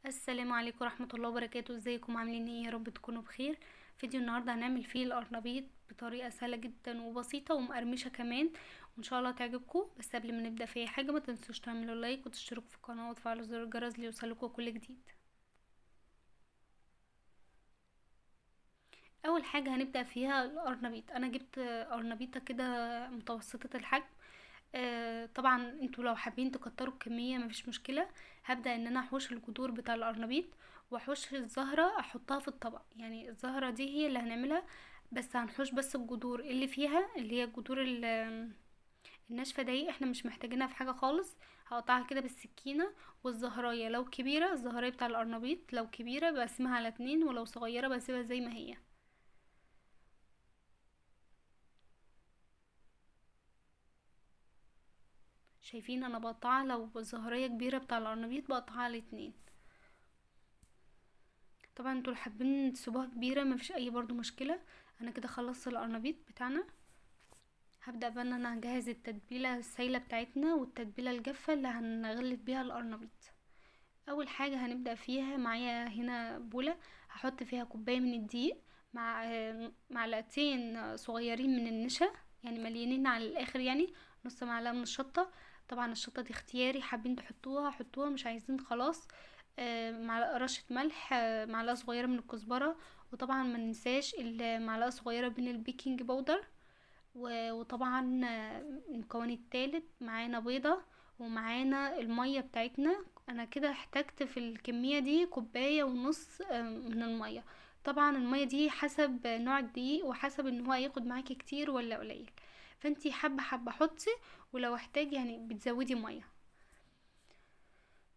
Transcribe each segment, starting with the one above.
السلام عليكم ورحمة الله وبركاته. ازيكم عاملين ايه؟ يا رب تكونوا بخير. فيديو النهاردة هنعمل فيه القرنبيط بطريقة سهلة جدا وبسيطة ومقرمشة كمان، وان شاء الله تعجبكم. بس قبل ما نبدأ في اي حاجة ما تنسوش تعملوا لايك وتشتركوا في القناة وتفعلوا زر الجرس ليوصلكوا كل جديد. اول حاجة هنبدأ فيها القرنبيط. انا جبت قرنبيطة كده متوسطة الحجم. طبعا انتوا لو حابين تكتروا الكمية مفيش مشكلة. هبدأ ان انا احوش الجذور بتاع القرنبيط واحوش الزهرة احطها في الطبق، يعني الزهرة دي هي اللي هنعملها، بس هنحوش بس الجذور اللي فيها، اللي هي الجذور الناشفة دي احنا مش محتاجينها في حاجة خالص. هقطعها كده بالسكينة. والزهراية لو كبيرة، الزهراية بتاع القرنبيط لو كبيرة بقسمها على 2، ولو صغيرة بسيبها زي ما هي. شايفين انا بقطعها لو الزهرية كبيرة بتاع القرنبيط بقطعها على 2. طبعا انتوا لو حابين تسيبوها كبيرة مفيش اي برضو مشكلة. انا كده خلصت القرنبيط بتاعنا. هبدأ بقى ان انا هجهز التتبيلة السايلة بتاعتنا والتتبيلة الجافة اللي هنغلف بيها القرنبيط. اول حاجة هنبدأ فيها، معايا هنا بولة هحط فيها كوباية من الدقيق مع معلقتين صغيرين من النشا، يعني مليانين على الاخر، يعني نص معلقة من الشطة. طبعا الشطة دي اختياري، حابين تحطوها حطوها، مش عايزين خلاص. معلقة رشة ملح، معلقة صغيرة من الكزبرة، وطبعا ما ننساش المعلقة صغيرة من البيكنج باودر. وطبعا، المكون التالت معانا بيضة ومعانا المية بتاعتنا. انا كده احتجت في الكمية دي كوباية ونص، من المية. طبعا المية دي حسب نوع الدقيق وحسب ان هو هياخد معاكي كتير ولا قليل، فانتي حبة حبة حطي، ولو احتاج بتزودي مية.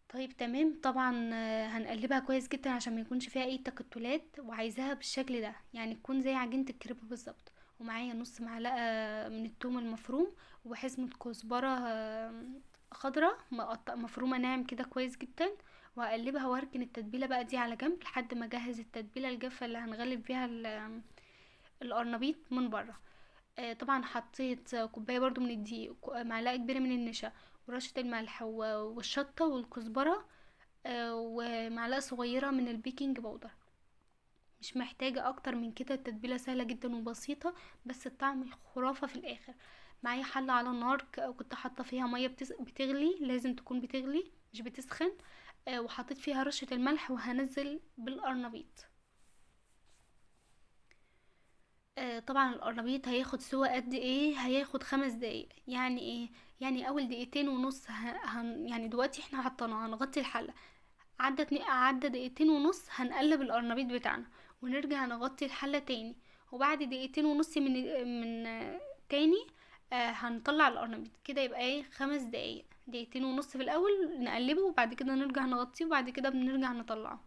طيب تمام. طبعا، هنقلبها كويس جدا عشان ما يكونش فيها اي تكتلات، وعايزاها بالشكل ده، يعني تكون زي عجينة الكريب بالظبط. ومعايا نص معلقة من التوم المفروم وحزمة كزبرة، خضرة مفرومة ناعم كده كويس جدا. وهقلبها واركن التتبيلة بقى دي على جنب لحد ما اجهز التتبيلة الجافة اللي هنغلف بيها القرنبيط من بره. طبعا حطيت كوباية برضو من الدقيق، معلقة كبيرة من النشا ورشة الملح والشطة والكزبرة، ومعلقة صغيرة من البيكنج باودر. مش محتاجة اكتر من كده، التتبيلة سهلة جدا وبسيطة، بس الطعم خرافة في الاخر. معايا حلة على النار كنت حاطة فيها مية بتغلي، لازم تكون بتغلي مش بتسخن، وحطيت فيها رشة الملح وهنزل بالقرنبيط. طبعا القرنبيط هياخد سوا قد ايه؟ هياخد 5 دقايق. يعني ايه؟ يعني اول دقيقتين ونص يعني دلوقتي احنا حطيناه، هنغطي الحلة، عدى دقيقتين ونص هنقلب القرنبيط بتاعنا ونرجع نغطي الحلة تاني، وبعد دقيقتين ونص من تاني، هنطلع القرنبيط كده. يبقى ايه؟ 5 دقايق، دقيقتين ونص في الاول نقلبه، وبعد كده نرجع نغطيه، وبعد كده بنرجع نطلعه.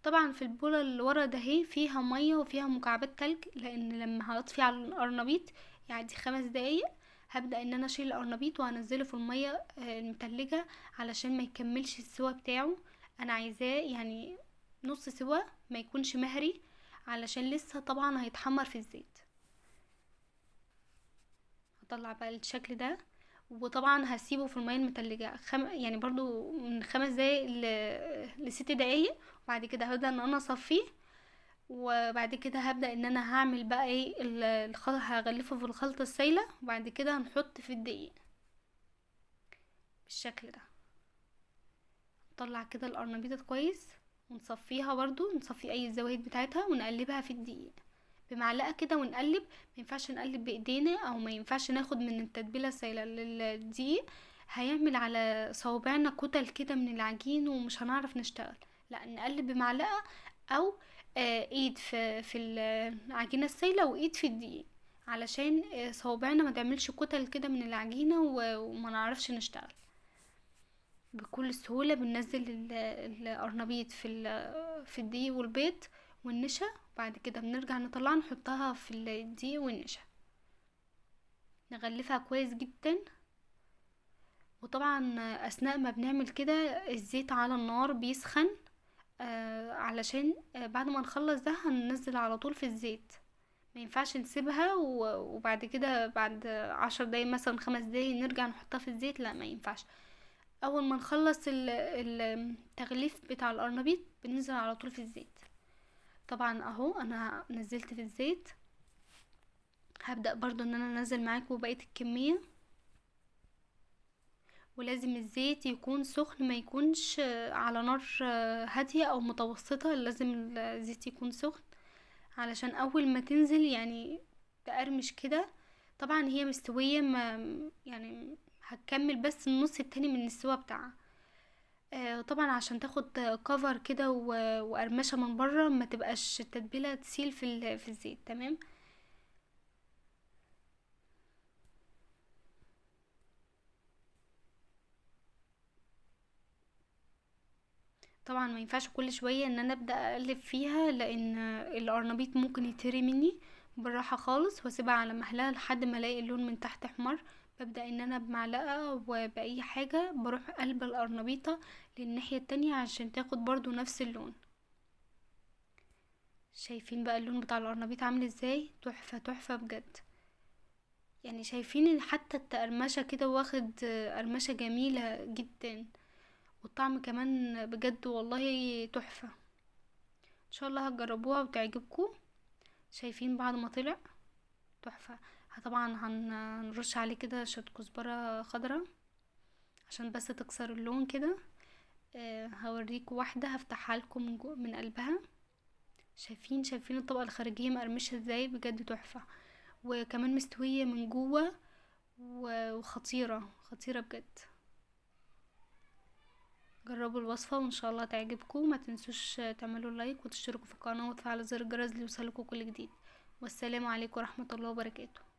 طبعا في البولة اللي ورا ده اهي فيها مية وفيها مكعبات تلج، لان لما هطفي على القرنبيط يعني 5 دقايق هبدأ ان انا اشيل القرنبيط وهنزله في المية، المتلجة علشان ما يكملش السوا بتاعه. انا عايزاه نص سوا، ما يكونش مهري، علشان لسه طبعا هيتحمر في الزيت. هطلع بقى الشكل ده، وطبعا هسيبه في المية المتلجة برضو من 5 دقايق لست دقايق، وبعد كده هبدأ ان انا اصفيه. وبعد كده هبدأ ان انا هعمل بقى ايه هغلفه في الخلطة السايلة، وبعد كده هنحط في الدقيق بالشكل ده. نطلع كده القرنبيطة كويس ونصفيها برضو، نصفي اي الزوايد بتاعتها، ونقلبها في الدقيق بمعلقة كده ونقلب. ما ينفعش نقلب بايدينا، او ما ينفعش ناخد من التتبيلة السايلة للدقيق، هيعمل على صوابعنا كتل كده من العجين ومش هنعرف نشتغل. لا، نقلب بمعلقة او، ايد في العجينة السايلة وايد في الدقيق، علشان، صوابعنا ما تعملش كتل كده من العجينة وما نعرفش نشتغل. بكل سهولة بننزل القرنبيط في الدقيق والبيض والنشا، وبعد كده بنرجع نطلعها نحطها في الدقيق والنشا، نغلفها كويس جدا. وطبعا اثناء ما بنعمل كده الزيت على النار بيسخن، علشان، بعد ما نخلص ده هننزل على طول في الزيت، ما ينفعش نسيبها وبعد كده بعد 10 دقايق مثلا 5 دقايق نرجع نحطها في الزيت، لا ما ينفعش. اول ما نخلص التغليف بتاع القرنبيط بننزل على طول في الزيت. طبعا اهو انا نزلت في الزيت. هبدأ برضو ان انا انزل معاكم بقية الكمية. ولازم الزيت يكون سخن، ما يكونش على نار هادية او متوسطة، لازم الزيت يكون سخن علشان اول ما تنزل يعني تقرمش كده. طبعا هي مستوية، ما يعني هتكمل بس النص التاني من السوا بتاعها. طبعا عشان تاخد كفر كده وقرمشة من بره، ما تبقاش التتبيلة تسيل في الزيت. تمام. طبعا ما ينفعش كل شوية ان انا ابدأ اقلب فيها، لان القرنبيط ممكن يتهري مني. بالراحة خالص، واسيبها على مهلها لحد ما الاقي اللون من تحت احمر. ببدأ ان انا بمعلقة وبأي حاجة بروح قلب القرنبيطة للناحية التانية عشان تاخد برضو نفس اللون. شايفين بقى اللون بتاع القرنبيط عامل ازاي؟ تحفة تحفة بجد. يعني شايفين حتى التقرمشة كده، واخد قرمشة جميلة جدا، والطعم كمان بجد والله تحفة. ان شاء الله هتجربوها وتعجبكم. شايفين بعد ما طلع تحفة. طبعا هنرش عليه كده شوية كزبرة خضراء عشان بس تكسر اللون كده. هوريكم واحدة هفتحها لكم من قلبها. شايفين الطبقة الخارجية مقرمشة ازاي؟ بجد تحفة، وكمان مستوية من جوه وخطيرة خطيرة بجد. جربوا الوصفة وان شاء الله تعجبكم. ما تنسوش تعملوا لايك وتشتركوا في القناة وتفعلوا زر الجرس ليوصلكوا كل جديد. والسلام عليكم ورحمة الله وبركاته.